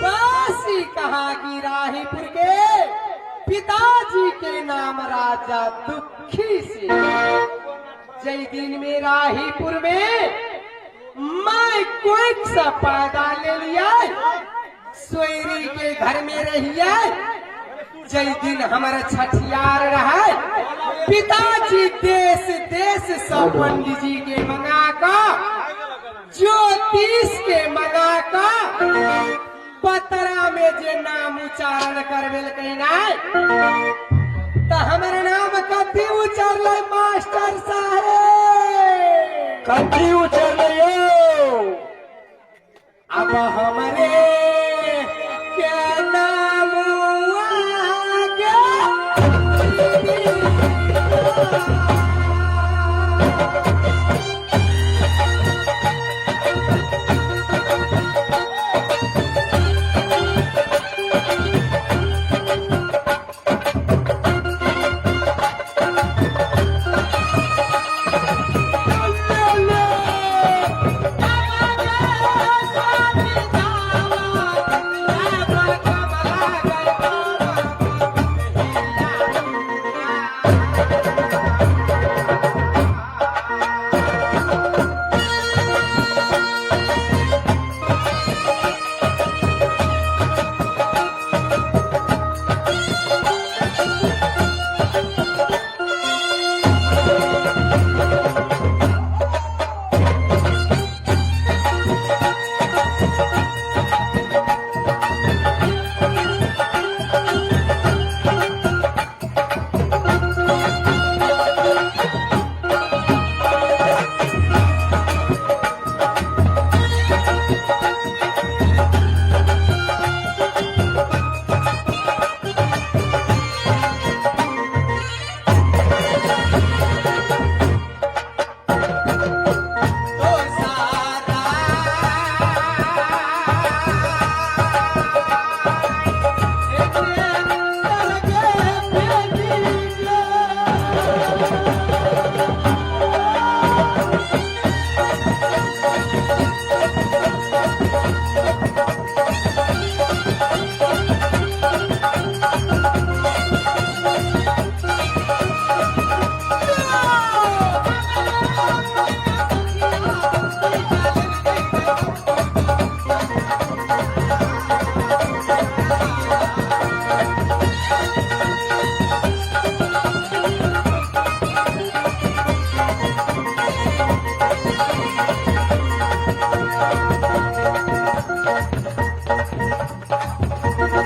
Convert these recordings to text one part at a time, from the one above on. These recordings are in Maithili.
बासी कहा कि राहीपुर के पिताजी के नाम राजा दुखी से। जय दिन में राहीपुर में मैं कोई सा पैदा ले लिया, सोयरी के घर में रहिए, जय दिन हमारा छठियार रहा, पिताजी देश देश सब पंडित जी के मंगा का, ज्योतिष के मंगा का, पतरा में जे नाम उच्चारण करबेल कहीं नहीं तो हमारे नाम कथी उच्चारल मास्टर साहेब? कथी उच्चारल यौ? अब हमरे के नाम आगे ले ले।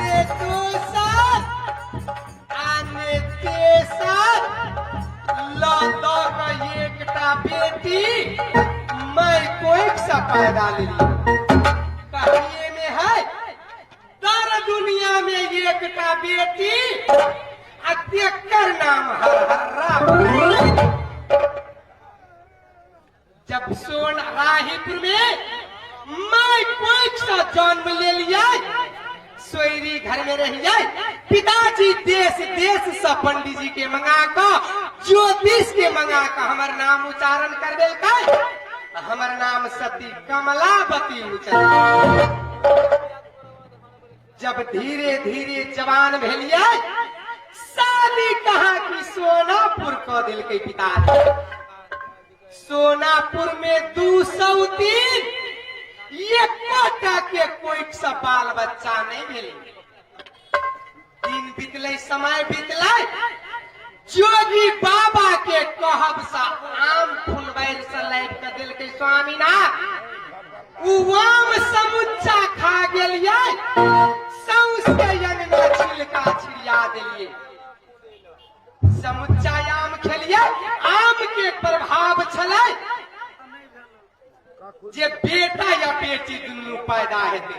ने दोसर आ ने तेसर लऽ दऽ कऽ एकटा बेटी मैं कोइक से पैदा लेलियै। कहिए में है दर दुनिया में एकटा बेटी आ तेकर नाम हर हर्रा। जब सोन राहीपुर में मैं कोइक से जन्म ले लिया, सोयरी घर में रहिए, पिताजी देश देश से पंडित जी के मंगा क, ज्योतिष के मंगा क हमर नाम उच्चारण कर देलकै। हमर नाम सती कमलावती उच्चारण। जब धीरे धीरे जवान भेलिए, शादी कहा कि सोनापुर क देलकै पिताजी। सोनापुर में 203 एकोटा के कोई से बाल बच्चा नहीं भेलै। दिन बीतलै, समय बीतलै, जोगी बाबा के कहब से आम फुलबैर से लाबि के देलकै स्वामीनाथ। उ आम समुच्चा खा गेलियै, सौंसे अंगना छिलका छिड़िया देलियै। समुच्चा आम खेलियै, आम के प्रभाव छलै जे बेटा या बेटी दुनू पैदा हेतै।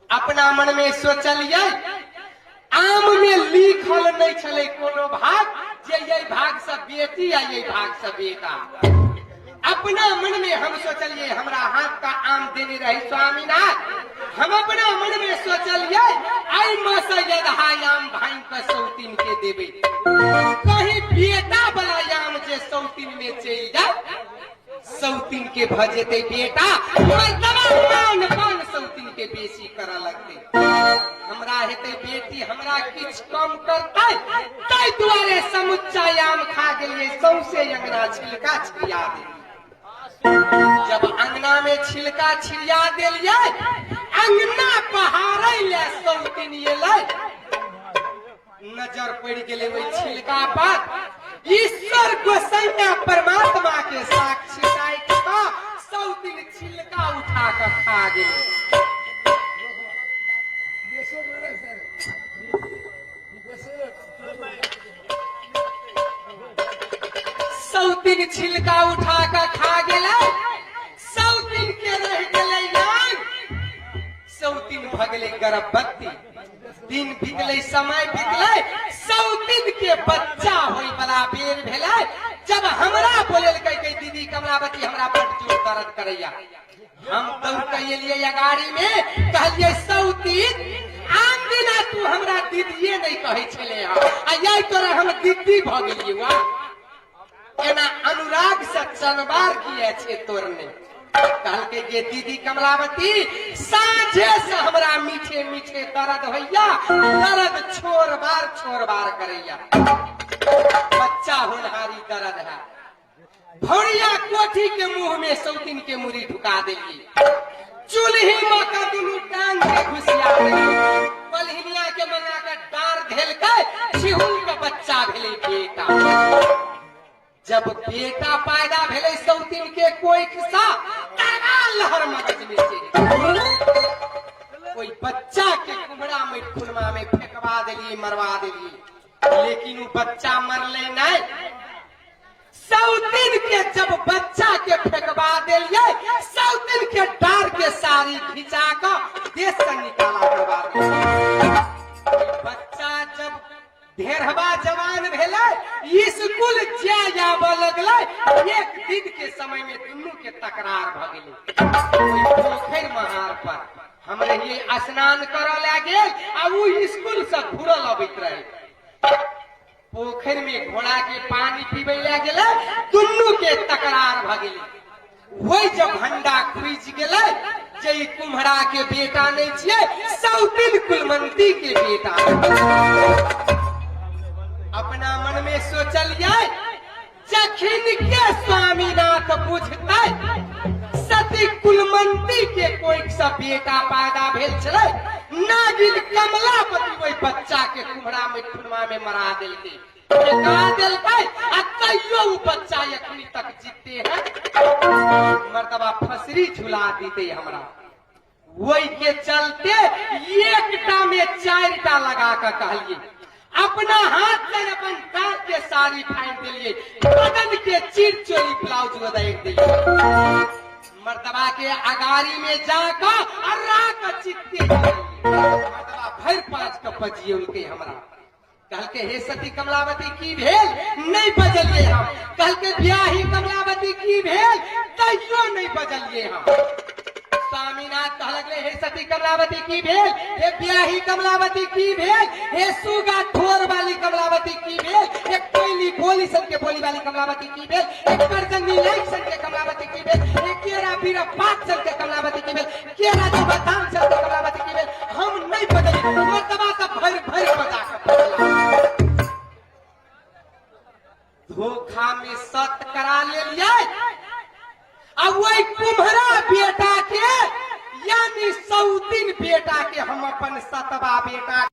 अपना मन में सोचलियै, आम में लिखल नहीं छलै कोनो भाग जे यही भाग से बेटी या यही भाग से बेटा। अपना मन में हम सोचलिए, हमरा हाथ का आम देने रही स्वामीनाथ, हम अपना मन में सोचलिए आई में से यदहा आम भाई के सौतीन के देबे, कहीं बेटा वाला आम जे सौतीन में चलि जाए, सौतीन के भ जेतै बेटा, मर्दबा मान पान सौतीन के बेसी करऽ लगतै, हमरा हेतै बेटी, हमरा किछु कम करतै। ताहि दुआरे समुच्चा आम खा गेलियै, सौंसे अंगना छिलका छिड़िया देलियै। जब अंगना में छिलका छिड़िया देलियै, अंगना पहाड़ै ले सौतीन एलै, नजर पड़ि गेलै ओहि छिलका पर। ईश्वर गोसैया परमात्मा के साक्षी राखि कऽ सौतीन छिलका उठा कऽ खा गेलै। सौतीन छिलका उठा कऽ खा गेलै, सौतीन के रहि गेलै यान, सौतीन भऽ गेलै गर्भवती। दिन बीतलै, समय बीतलै, सौतीन के बच्चा होय वाला बेर भेलै। जब हमरा बोलेलकै कि दीदी कमलावती हमरा बड जोर दर्द करैया, हम दौड़ के एलियै गाड़ी में, कहलियै सौतीन आन दिना तू हमरा दीदिये नहीं कहै छले हँ, आ यही तोरा हम दीदी भऽ गेलियै। वाह, एना अनुराग से चनबार किया छे तोरने? कहलकै जे दीदी कमलावती साँझे से हमरा मीठे मीठे दर्द होइया, दर्द छोर बार छोर बार करैया, बच्चा होनहारी दर्द है। भौरिया कोठी के मुंह में सौतीन के मुड़ी ढुका देलियै, चूल्ही में के दुनू टांग के घुसिया देलियै, पलहिनिया के मंगा के डार धेलकै, छिहुल के बच्चा भेलै बेटा। जब बेटा पैदा भेलै सौतीन के कोई सा तारा लहर मगज में चलि गेलै। कोई बच्चा के कुमरा में खुनमा में फेंकवा देलियै, मरवा देलियै, लेकिन उ बच्चा मरलै नहीं। सौतीन के जब बच्चा के फेंकवा देलियै, सौतीन के डार के साड़ी घिचा कऽ देश से निकाला करवा देलियै। बच्चा जब ढेरवा जवान भेलै, स्कूल जाय आबऽ लगलै, एक दिन के समय में दुनू के तकरार भऽ गेलै। ओहि पोखरि महार पर हम रहियै स्नान करऽ लए गेल आ उ स्कूल से घुरल अबैत रहे, पोखरि में घोड़ा के पानी पीबै लए गेलै, दुनू के तकरार भऽ गेलै। वही जब भंडा खुजि गेलै जे ई कुम्हरा के बेटा नहीं छियै, सौतिन कुलमंती के बेटा। अपना मन में सोचलियै जखन के स्वामीनाथ बुझतै सती कुलमंती के कोई सा बेटा पैदा भेल छलै, नागिन कमलापति ओहि बच्चा के कुम्हरा में खुनमा में मरा देलकै, फेंका देलकै, आ तैयो उ बच्चा एखनी तक जीते है। मर्दबा फंसे फसरी झुला दीते हमरा। वही के चलते एकटा में 4टा लगा के कहलिए, अपना हाथ से अपन दांत के साड़ी फाड़ दिलिए, बदन के चीर चोली ब्लाउज बदल दिलिए, मर्दबा के अगारी में जाकर अर्रा के चित्ते मर्दबा भर 5 के बजिए उनके हमरा। कहलके हे सती कमलावती की भेल, नहीं बजलिए हम। कहलके ब्याही कमलावती की भेल, तैयो नहीं बजलिए हम। स्वामीनाथ कहलक हे सती कमलावती की भेल, हे ब्याही कमलावती की भेल, हे सुगा ठोर वाली कमलावती की भेल, हे कोयली बोली सन के बोली वाली कमलावती की भेल, हे करजनी लाइक सन के कमलावती की भेल, हे केरा बीरा पात सन के कमलावती की भेल, केरा जो बादाम सन के कमलावती की भेल, हम नहीं बदली। मर्दबा तो भर भर बजा के बदला। धोखा में सत करा ले लिया। अब वही कुम्हरा बेटा के यानी सौतीन बेटा के हम अपन सतवा बेटा